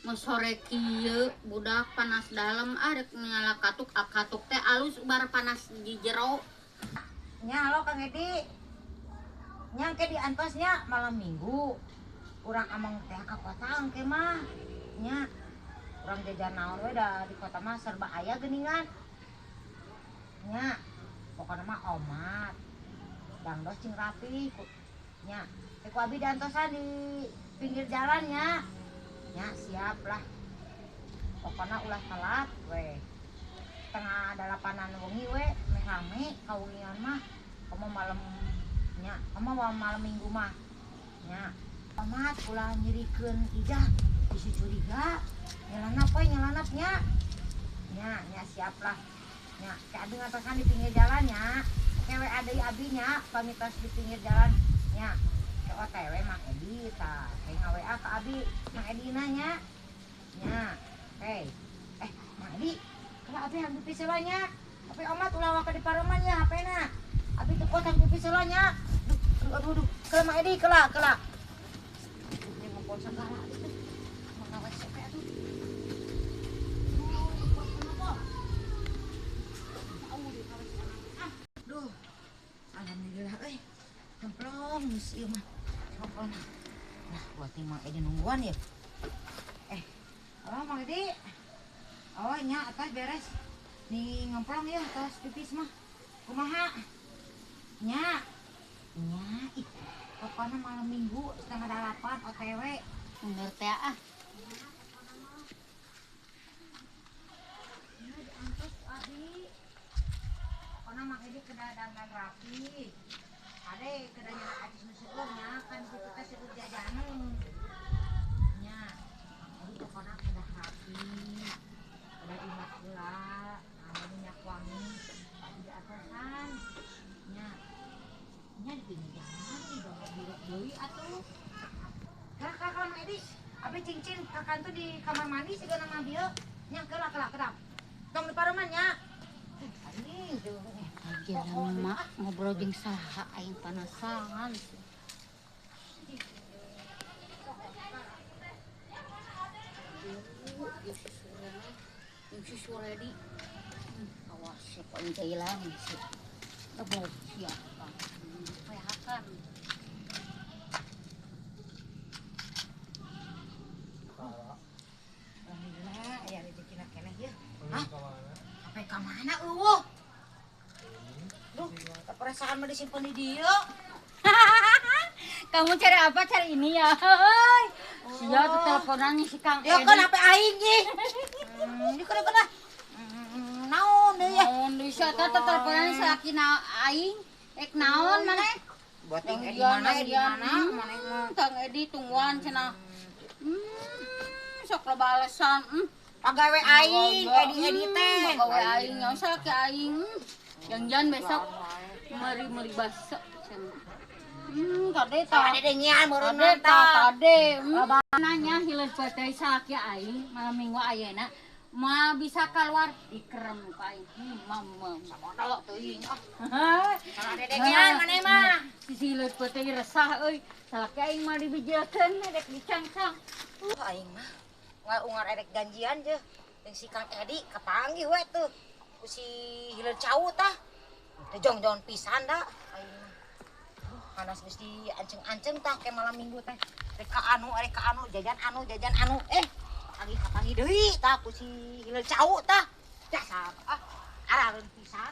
Mun sore kieu budak panas dalam ah rek nyala katuk, katuk teh alus bar panas di jero. Nya halo Kang Edi. Nya engke diantosnya malam Minggu. Urang amang teh ka kota engke mah. Nya urang jajan naon we da di kota mah serba aya geuningan. Nya pokona mah omat. Dangdos cing rapi nya. Teh ku abi diantosan di pinggir jalan nya. Nya siap lah. Pokona ulah telat we. 7:30 wengi we meh rame kawengian mah. Komo malam nya, komo malam Minggu mah. Nya omat ulah nyirikeun ijah bisi curiga. Nyelanap we nyelanap nya. Nya, nya siap lah. Nya, ke abi ngatosan di pinggir jalan nya. Ke we deui abi nya, pamitos di pinggir jalan nya. Ke OTW Mang Edi tah, ke nga-WA ka abi Mang Edi na nya. Nya, oke. Mang Edi, kalau abi hayang pipis heula nya. Tapi omat ulah waka di pareman nya HP-na. Abi teu kuat hayang pipis heula nya. Duh, aduh, aduh. Kela Mang Edi, kela, kela. Ini ngompol segala itu. Mau ngawas siapa atuh? Duh, alhamdulillah euy. Cemplung geus ieu mah. Cemplung. Nah, buat Mang Edi nungguan ya. Halo Mang Edi. Oh nya atas beres. Nih ngemplong ya atas pipis mah. Kumaha? Nya. Nya ih. Pokoknya malam Minggu 7:30 OTW. Bener teh ah. Nya diantos ku abi. Pokoknya Mang Edi kedah dandan rapi. Ade kedah nyenak acis nu seueur nya kan kitu teh seueur jajanan. Nya. Mang Edi pokoknya kedah rapi. Kedah ingat heula, aya minyak wangi di atosan. Nya. Nya di pinggir jalan di bawah birok deui atuh. Kela kela kela Mang Edi. Abi cincin ka kantor di kamar mandi sigana mah bieu. Nya kela kela kedap. Tong di pareman nya. Anjing tuh. Jelema ngobrol jeung saha aing panasaran. Yung si Suredi. Awas siapa yang jailan sih. Tebok siapa. Pehakan. Alhamdulillah aya rezekina keneh ya. Hah? Sampai ka mana eueuh? Duh, perasaan mah disimpan di dieu. Kamu cari apa? Cari ini ya. Sia tuh teleponannya si Kang Ya Edi. kan HP aing ih. Ini kan kan. Naon deui ya? Naon deui sia teh teleponannya salaki na aing. Ek naon maneh? Buat yang Edi mana, Edi mana? Mana mah? Kang Edi tungguan cenah. Sok loba alasan. Pagawe aing, Edi Edi teh. Pagawe aing, yang salaki aing. Jangan-jangan besok meri-meri basek cenah. Kade ta. Kade deh nyian meureun Kade ta, ta. kade. Nanya hileud peuteuy salaki aing malam Minggu ayeuna mah bisa keluar dikerem ku aing. Mam. Sabodo teuing ah. Kade deh nyian maneh mah. Si hileud peuteuy resah euy. Salaki aing mah dibijeulkeun rek dicangcang. Aing mah ungar-ungar erek janjian je jeung si Kang Edi kapanggih we tuh. Ku si hileud cau tah. Teh jongjon pisan da aing mah. Panas geus dianceng-anceng tah ke malam Minggu teh. Rek ka anu, rek ka anu, jajan anu, jajan anu. Kapanggih deui tah ku si hileud cau tah. Dasar ah, arareun pisan.